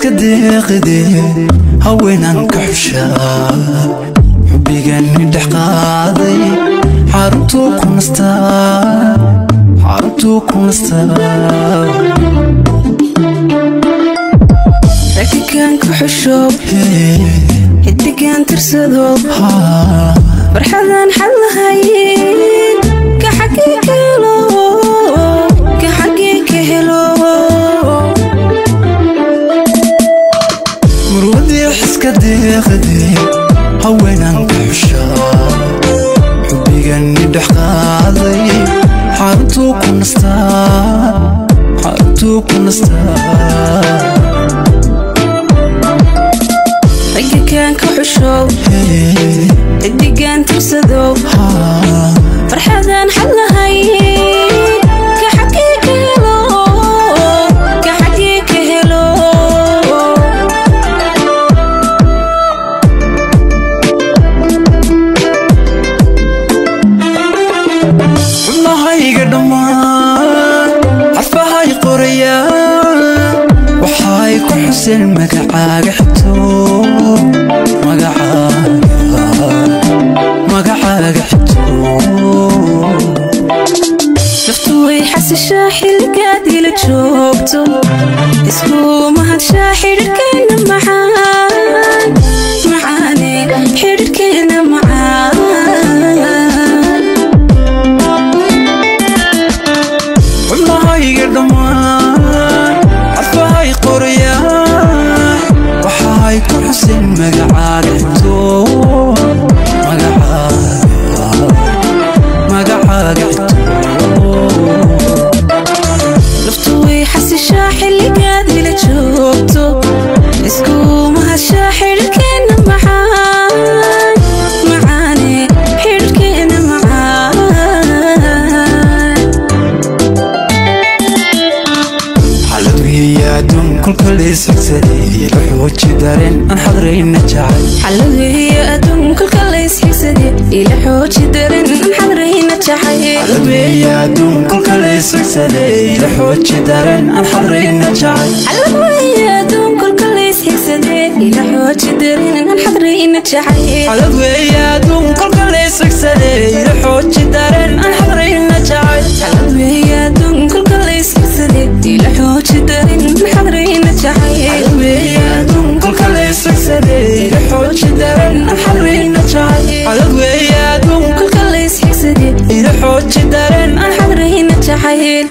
Xiska deeqdee haweenan ka xushaa xubigani dhex qaaday xaruntuu ku nastaa xaruntuu ku nastaa Xidigan ku xusho xidigan tirsado farxadan xad lahayn ka xagee ka helo ka xagee ka helo Murwadii xiska deeqdee haweenan ka xushaa xubigani dhex qaaday xaruntuu ku nastaa xaruntuu ku nastaa Xidigan ku xusho xidigan tirsado farxadan xad lahayn ka xagee ka helo ka xagee ka helo Xubnahayga dhammaan xarfahay qorayaan waxay ku xuseen magacaaga xigto magacaaga xigto Naftu way xasishaa xilligaad ila joogto isku mahadshaa xidhidhkeena macaan macaane xidhidhkeena macaan Xubnahayga dhammaan xarfahay qorayaan waxay ku xuseen magacaaga xigto magacaaga xigto Naftu way xasishaa xilligaad ila joogto isku mahadshaa xidhidhkeena macaan macaane xidhidhkeena macaan Xalad weeye adduun kolka la isxigsaday la xooji dareen aan xadrayna jacayl Xalad weeye adduun kolka la isxigsaday ila xooji dareen aan xadrayna jacayl Xalad weeye adduun kolka la isxigsaday la xooji dareen aan xadrayna jacayl Xalad weeye adduun kolka la isxigsaday ila xooji dareen aan xadrayna jacayl Xalad weeye adduun kolka la isxigsaday la xooji dareen aan xadrayna jacayl Xalad weeye adduun kolka la isxigsaday ila xooji dareen aan xadrayna jacayl Xalad weeye adduun kolka la isxigsaday la xooji dareen aan xadrayna jacayl Xalad weeye adduun kolka la isxigsaday ila xooji dareen aan xadrayna jacayl.